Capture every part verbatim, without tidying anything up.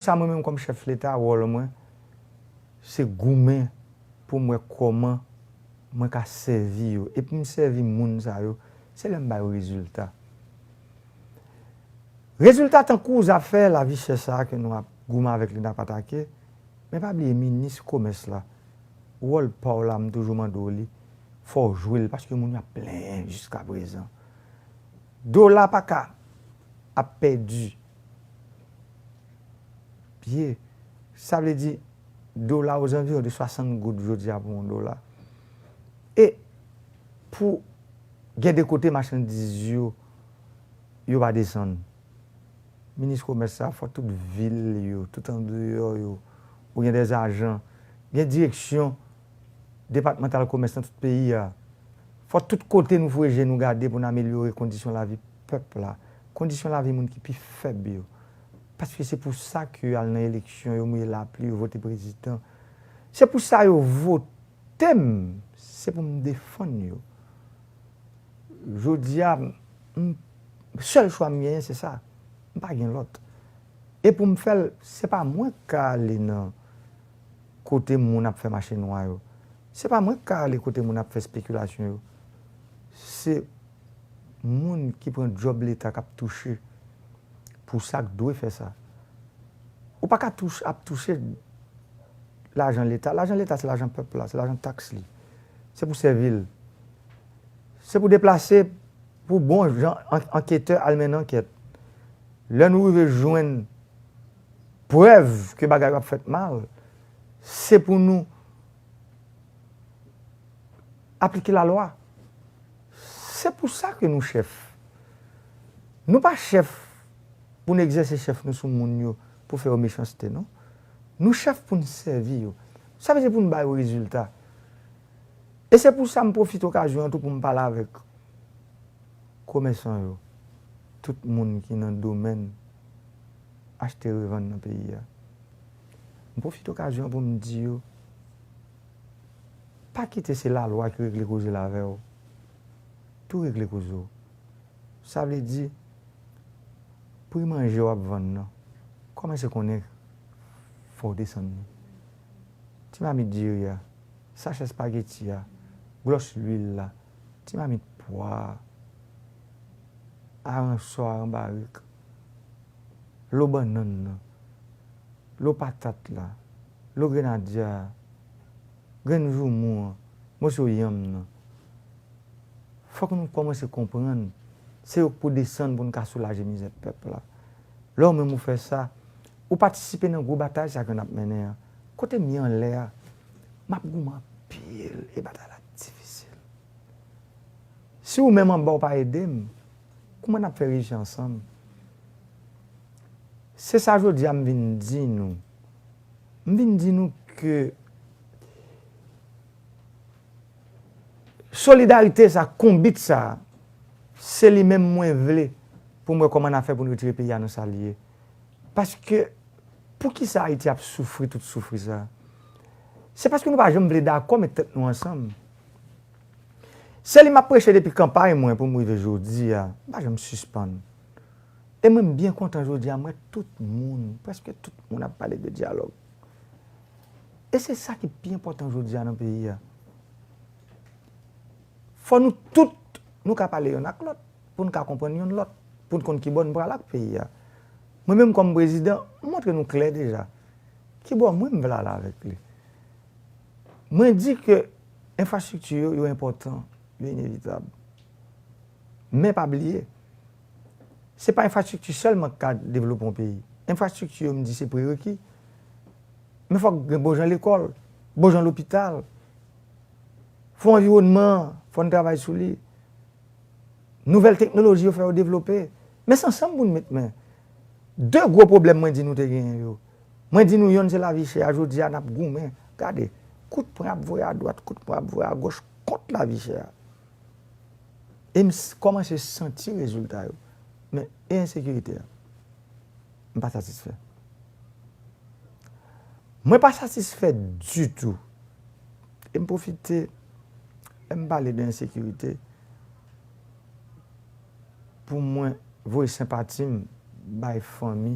Sa mwen menm kòm chèf Leta, wòl mwen, se goumen pou m wè kòman mwen ka sèvi yo. E pou m sèvi moun sa yo, se lè m ba yo rezilta. Rezilta tankou zafè lavi chè sa a ke nou ap goumen avèk li, n ap atake, men pa bliye minis komès la, wòl pa w la, m toujou mande w li, fò w jwe l, paske moun yo ap plenyen jiskaprezan. Dola pa ka ap pèdi pye. Sa vle di, dola ozanviwon de swasant goud jodi a pou yon dola. E pou gen de kote machandiz yo, yo pa desann. Minis komès sa, fò tout vil yo, tout andeyò yo, ou gen dè ajan, gen direksyon depatmantal komès nan tout peyi a. Fò tout kote nou foure je nou gade pou n amelyore kondisyon lavi pèp la, kondisyon lavi moun ki pi fèb yo. Paske se pou sa ke yo al nan eleksyon, yo mouye lapli, yo vote prezidan. Se pou sa yo vote m, se pou m defann yo. Jodi a, m, sèl chwa m genyen, se sa. M pa gen lòt. E pou m fè l, se pa mwen k ka ale nan kote moun ap fè mache nwa yo. Se pa mwen k ka ale kote moun ap fè espekilasyon yo. Se moun ki pran djòb Leta k ap touche pou sa k dwe fè sa. Ou pa ka touch-, ap touche lajan Leta. Lajan Leta, se lajan pèp la, se lajan taks li. Se pou sèvi l. Se pou deplase, pou bon jan an-, anketè al mennen ankèt. Lè nou rive jwenn prèv ke bagay yo ap fèt mal, se pou nou aplike lalwa. Se pou sa ke nou chèf. Nou pa chèf pou n egzèse chèf nou sou moun yo, pou fè yo mechanste, non. Nou chèf pou n sèvi yo. Sa vle di pou n ba yo rezilta. E se pou sa m pwofite okazyon an tou pou m pale avèk komèsan yo, tout moun ki nan domèn achte revann nan peyi a. M pwofite okazyon an pou m di yo, pa kite se lalwa ki regle koze l avè w. Tou regle koze w. Sa vle di, pri manje w ap vann nan, kòmanse konnen fò w desann li. Ti mamit diri a, sachè espageti a, glòs lwil la, ti mamit pwa a, aransò, aranbarik, lo bannann nan, lo patat la, lo grenadya a, grenn joumou an, moso yanm nan. Fòk nou kòmanse konprann se yo k pou desann pou n ka soulaje mizè pèp la. Lè w menm ou fè sa, ou patisipe nan gwo batay sa ke n ap mennen an. Kote m ye anlè a, m ap goumen anpil e batay la difisil. Si ou menm anba w pa ede m, kouman n ap fè reyisi ansanm? Se sa jodi a m vin di nou. M vin di nou ke solidarite sa, konbit sa, se li menm mwen vle pou m wè kòman n a fè pou n retire peyi a nan sa l ye. Paske, poukisa Ayiti ap soufri tout soufri sa? Se paske nou pa janm vle dakò met tèt nou ansanm. Se li m ap preche depi kanpay mwen pou m rive jodi a, m pa janm sispann. E mwen, m byen kontan jodi a, m wè tout moun, prèske tout moun ap pale de dyalòg. E se sa ki pi enpòtan jodi a nan peyi a. Fò nou tout, nou ka pale yonn ak lòt, pou n ka konprann yonn lòt, pou n konn ki bò n pral ak peyi a. Mwen menm kòm prezidan, m montre nou klè deja ki bò mwen m vle ale avèk li. Mwen di ke enfrastrikti yo, yo enpòtan, yo inevitab. Men pa bliye, se pa enfrastrikti sèlman k ka devlope yon peyi. Enfrastrikti yo, m di, se prereki. Men fòk gen bon jan lekòl, bon jan lopital, fò anviwònman an, fò n travay sou li. Nouvèl teknoloji yo fè yo devlope. Men se ansanm pou n met men. De gwo pwoblèm mwen di nou te genyen yo. Mwen di nou yonn se lavi chè a, jodi a n ap goumen. Gade, kout pwen ap voye adwat, kout pwen ap voye agòch kont lavi chè a. E m s-, kòmanse santi rezilta yo. Men, e ensekirite a? M pa satisfè. Mwen pa satisfè ditou. E m pwofite, lè m pale de ensekirite, pou mwen voye senpati m bay fanmi,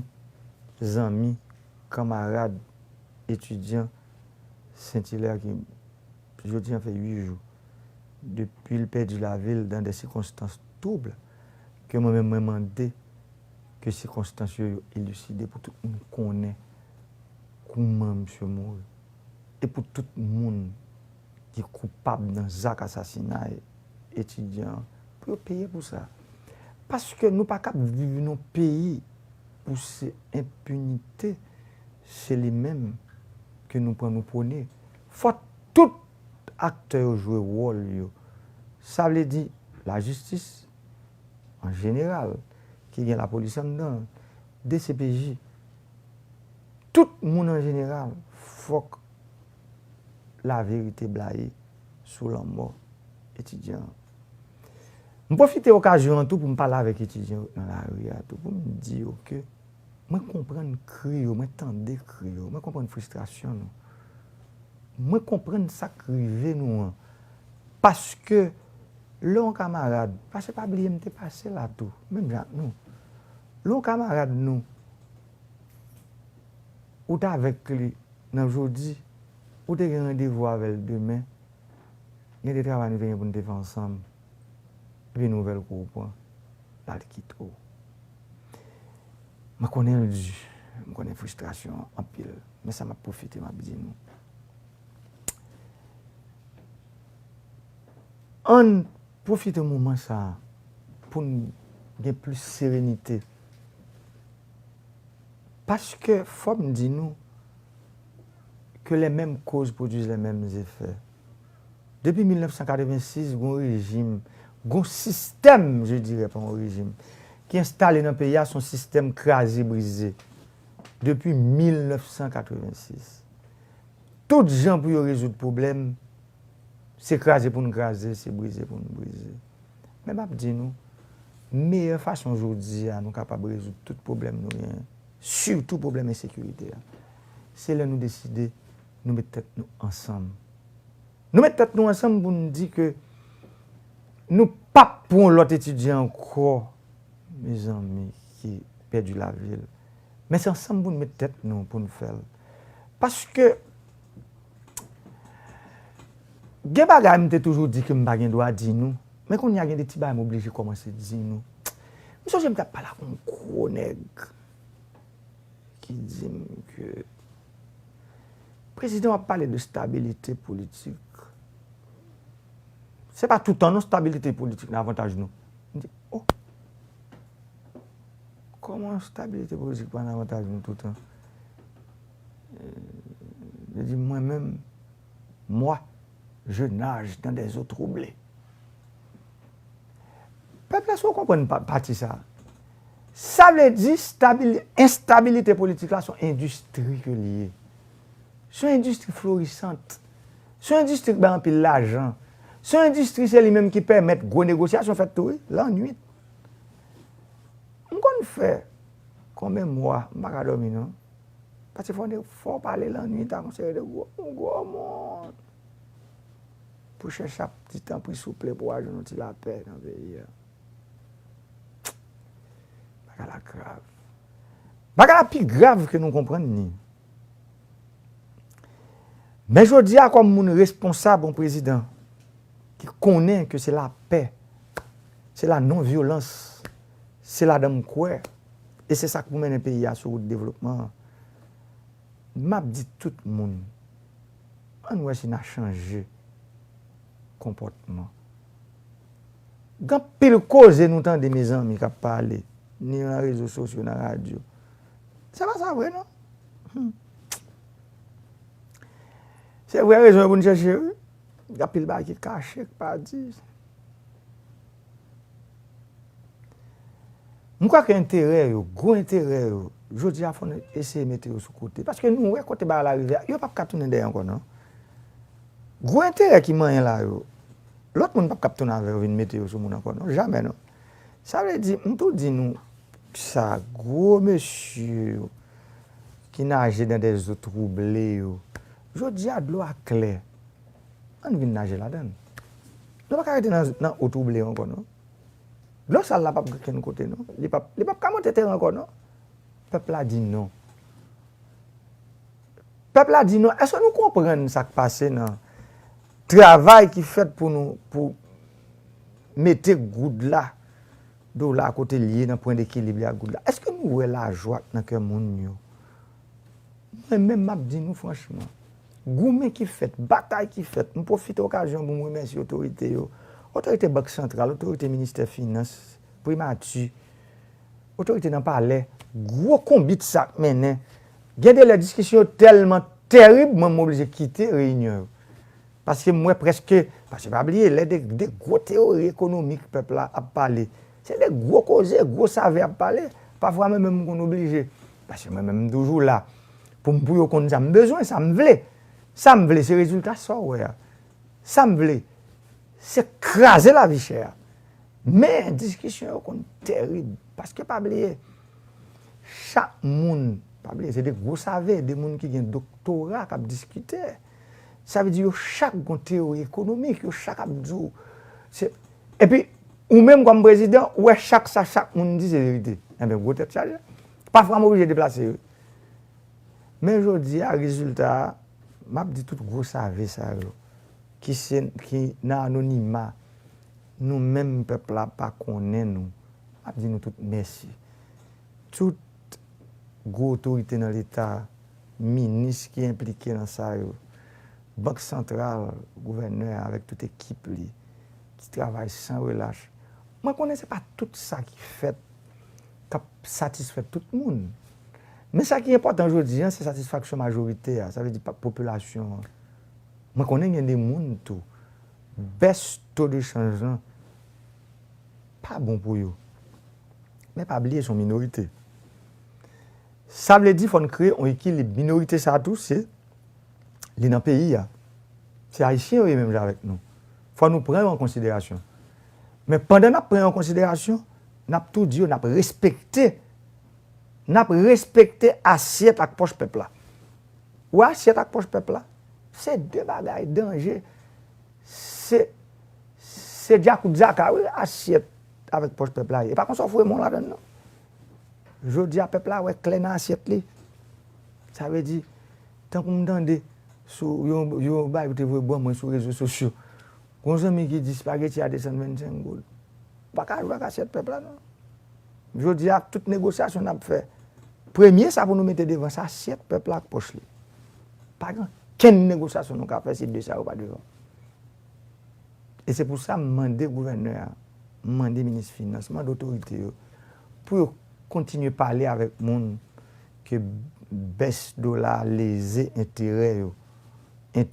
zanmi, kanmarad etidyan Sent Ilè ki jodi a fè uit jou depi l pèdi lavi l dans des circonstances troubles, ke mwen menm mwen mande ke sikonstans yo, yo eliside pou tout moun konnen kouman misye mouri. E pou tout moun ki koupab nan zak asasinay etidyan an, pou yo peye pou sa. Paske nou pa kab viv nan peyi pou se enpinite, se li menm ke nou pran nou pwone. Fò tout aktè yo jwe wòl yo. Sa vle di lajistis an jeneral, ki gen lapolis anndan, D C P J, tout moun an jeneral, fòk laverite blayi sou lanmò etidyan an. M pwofite okazyon an tou pou m pale avèk etidyan yo nan lari a tou, pou m di yo ke mwen konprann kri yo, mwen tande kri yo, mwen konprann fristrasyon nou. Mwen konprann sa k rive nou an. Paske lè yon kamarad, paske pa bliye m te pase la tou, menm jan ak nou. Lè yon kamarad nou, ou t avèk li nan jodi, ou te gen randevou avè l demen, gen de travay nou te gen pou n te fè ansanm, epi nouvèl kou ou pran, l al kite w. Mwen konnen l di, mwen konnen fristrasyon an anpil, men sa m ap pwofite m ap di nou. Ann pwofite moman sa a pou n gen plis serenite. Paske fò m di nou que les mêmes causes produisent les mêmes effets. Depi mil nèf san katrevensis, gon rejim, gon sistèm, je dirais, pa yon rejim, ki enstale nan peyi a, se yon sistèm kraze brize. Depi mil nèf san katrevensis. Tout jan pou yo rezoud pwoblèm, se kraze pou n kraze, se brize pou n brize. Men m ap di nou, meyè fason jodi a nou kapab rezoud tout pwoblèm nou genyen, sitou pwoblèm ensekirite a, se lè nou deside nou met tèt nou ansanm. Nou met tèt nou ansanm pou n di ke nou p ap pran yon lòt etidyan ankò, mezanmi, ki pèdi lavi l. Men se ansanm pou n met tèt nou pou n fè l. Paske gen bagay m te toujou di ke m pa gen dwa di nou, men kounye a gen de ti bagay m oblije kòmanse di nou. M sonje m t ap pale ak yon gwo nèg ki di m ke prezidan w ap pale de stabilite politik. Se pa toutan non stabilite politik nan avantaj nou. M di, oh, kòman stabilite politik pa nan avantaj nou toutan? Li di, mwen menm, moi, je nage dans des eaux troublées. Pèp la, si w konprann pa- pati sa, sa vle di stabil- enstabilite politik la se yon endistri ke li ye. Se yon endistri florisant. Se yon endistri ki bay anpil lajan. Se yon endistri, se li menm ki pèmèt gwo negosyasyon fèt tou, wi, lannwit. M konn fè konbyen mwa, m pa ka dòmi non. Paske fò w pale lannwit ak yon seri de gwo, gwo moun. Pou chèche ap di tanpri souple pou w al jwenn yon ti lapè nan peyi a. Bagay la grav. Bagay la pi grav ke nou konprann ni. Men jodi a, kòm moun responsab, yon prezidan ki konnen ke se lapè, se la non vyolans, se ladan m kwè, e se sa k pou mennen peyi a sou wout devlopman an. M ap di tout moun, ann wè si n a chanje konpòtman. Gen anpil koze nou tande, mezanmi, k ap pale, ni nan rezo sosyo, nan radyo. Se pa sa vre, non. Hmm. Se vrè rezon yo pou n chèche, wi. Gen anpil bagay ki kache, ki pa di. M kwè ke enterè yo, gwo enterè yo, jodi a fò n eseye mete yo sou kote. Paske nou wè kote bagay la rive a, yo p ap ka tounen dèyè ankò, non. Gwo enterè ki manyen la yo, lòt moun p ap ka tounen avè yo vin mete yo sou moun ankò, non. Jamè, non. Sa vle di, m tou di nou sa, gwo mesye yo ki naje dans des eaux troublées yo, jodi a dlo a klè. Ann vin naje ladan l. Nou pa ka rete nan, nan eau troublée ankò, non. Dlo sal la p ap gen kenn kote, non. Li p ap, li p ap ka monte teren ankò, non. Pèp la di non. Pèp la di non, èske nou konprann sa k pase nan travay ki fèt pou nou, pou mete goud la, dola kote l ye nan pwen dekilib li ak goud la? Èske nou wè lajwa k nan kè moun yo? Mwen menm, m ap di nou franchman, goumen ki fèt, batay ki fèt, m pwofite okazyon pou m remèsye otorite yo, otorite Bank Santral, otorite Ministè Finans, Primati, otorite nan palè, gwo konbit sa k mennen. Gen de lè diskisyon yo tèlman tèrib, mwen m oblije kite reyinyon yo. Paske m wè prèske, paske pa bliye, lè de, de gwo teyori ekonomik pèp la ap pale, se de gwo koze, gwo save ap pale. Pafwa mwen menm m konn oblije, paske mwen menm m toujou la pou m, pou yo konn sa m bezwen, sa m vle. Sa m vle, se rezilta sa w wè a. Sa m vle, se kraze lavi chè a. Men diskisyon yo konn tèrib. Paske pa bliye, chak moun, pa bliye, se de gwo save, de moun ki gen doktora k ap diskite. Sa vle di yo chak gon teyori ekonomik, yo chak ap di w. Se, epi, ou menm kòm prezidan, ou wè chak sa chak moun di se verite. Enben, gwo tèt chaje. Pafwa m oblije deplase yo. Men jodi a, rezilta a, m ap di tout gwo save sa yo, ki se, ki nan anonima, nou menm pèp la pa konnen nou, m ap di nou tout mèsi. Tout gwo otorite nan Leta, minis ki enplike nan sa yo, Bank Santral, gouvènè avèk tout ekip li, ki travay san relach. Mwen konnen se pa tout sa ki fèt k ap satisfè tout moun. Men sa ki enpòtan jodi a, se satisfaksyon majorite a, sa vle di pa, popilasyon an. Mwen konnen gen de moun tou, bès to de chanj lan pa bon pou yo. Men pa bliye, se yon minorite. Sa vle di fò n kreye yon ekilib. Minorite sa a tou, se, li nan peyi a. Se Ayisyen yo ye menm jan avèk nou. Fò nou pran yo an konsiderasyon. Men pandan n ap pran yo an konsiderasyon, n ap tou di yo n ap respekte, n ap respekte asyèt ak pòch pèp la. Ou wè asyèt ak pòch pèp la, se de bagay danje. Se, se djakout zaka, wi, asyèt avèk pòch pèp la ye. E pa konsa w foure men w ladann, non. Jodi a, pèp la wè klè nan asyèt li. Sa vle di, tankou m tande sou yon, yon bagay yo te voye ban mwen sou rezo sosyo, gon zanmi ki di spaghetti a desann vennsenk goud. Ou pa ka jwe ak asyèt pèp la, non. Jodi a, tout negosyasyon n ap fè, premye sa pou nou mete devan, se asyèt pèp la ak pòch li. Pa gen okenn negosyasyon nou ka fè si de sa yo pa devan. E se pou sa m mande gouvènè a, m mande minis finans, m mande otorite yo, pou yo kontinye pale avèk moun ke bès dola a leze enterè yo, enterè